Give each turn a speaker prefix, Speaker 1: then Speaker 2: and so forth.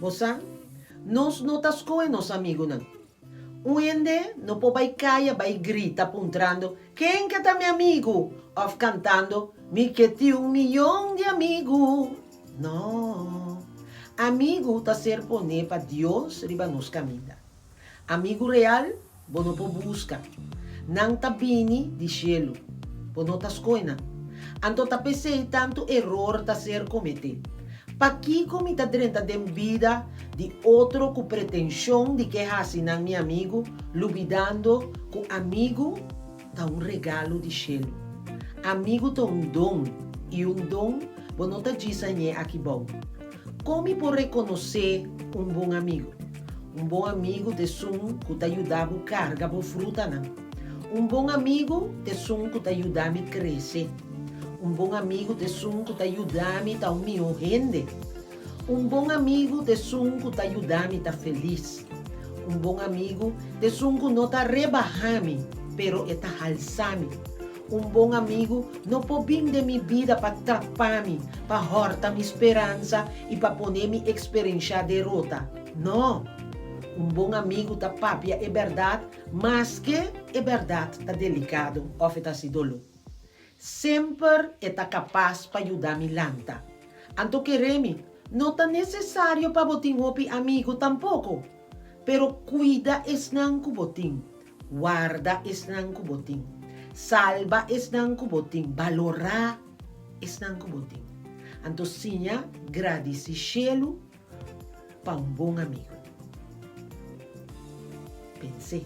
Speaker 1: Bo sa, nos no ta skohe nos amigunan. Un hende no por bai kaya bai grita puntrando, Ken ke ta mi amigu? òf kantando, Mi ke tin un miyon di amigu. No. Amigu ta ser poné pa Dios riba nos kaminda. Amigu real bo no por buska. Nan ta bini di shelu. Bo no ta skohe nan. Anto ta p'esei tantu eror ta ser kometé. Pakiko mi ta drenta den bida di otro ku pretenshon di ke hasi nan mi amigu, lubidando ku amigu ta un regalo di shelu? Amigu ta un don, i un don bo no ta djis hañ'é aki bou. Kon mi por rekonosé un bon amigu? Un bon amigu ta esun ku ta yuda bo karga bo frutanan. Un bon amigu ta esun ku ta yuda mi krese. Un bon amigu ta esun ku ta yuda mi ta un mihó hende. Un bon amigu ta esun ku ta yuda mi ta felis. Un bon amigu ta esun ku no ta rebaha mi, pero e ta halsa mi. Un bon amigu no por bin den mi bida pa trapa mi, pa hòrta mi speransa i pa pone mi eksperenshá derota. No! Un bon amigu ta papia e bèrdat maske e bèrdat ta delikado òf e ta hasi doló. Semper e ta kapas pa yuda mi lanta. Anto kere mi, no ta nesesario pa bo tin hopi amigu tampoko. Pero kuida esnan ku bo tin. Warda esnan ku bo tin. Salba esnan ku bo tin. Balorá esnan ku bo tin. Anto siña gradisí shelu pa un bon amigu. Pens'é.